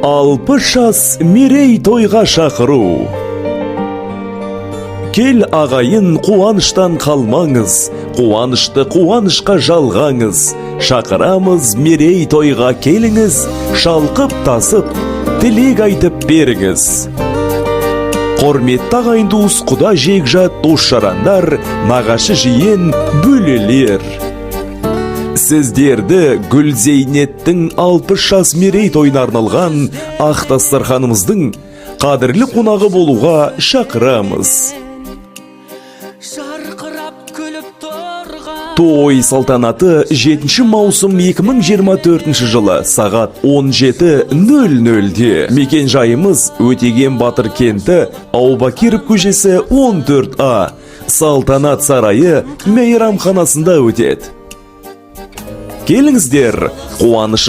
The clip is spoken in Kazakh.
60 жас мерейтойға шақыру. Кел, ағайын, қуаныштан қалмаңыз, қуанышты қуанышқа жалғаңыз. Шақырамыз мерейтойға, келіңіз, шалқып тасып, тілек айтып беріңіз. Құрметті ағайын, туыс, құда, жекжат, дос жарандар, нағашы жиен, бөлелер, сіздерді Гүлзейнеттің 60 жас мерейтойына арналған ақ дастарханымыздың қадірлі қонағы болуға шақырамыз. Жарқырап күліп тұрған. Той салтанаты 7 маусым 2024 жылы сағат 17.00-де. Мекен жайымыз: Өтеген батыр кенті, Аубакиров көшесі 14А, Салтанат сарайы мейрамханасында өтеді. Келіңіздер, қуанышым.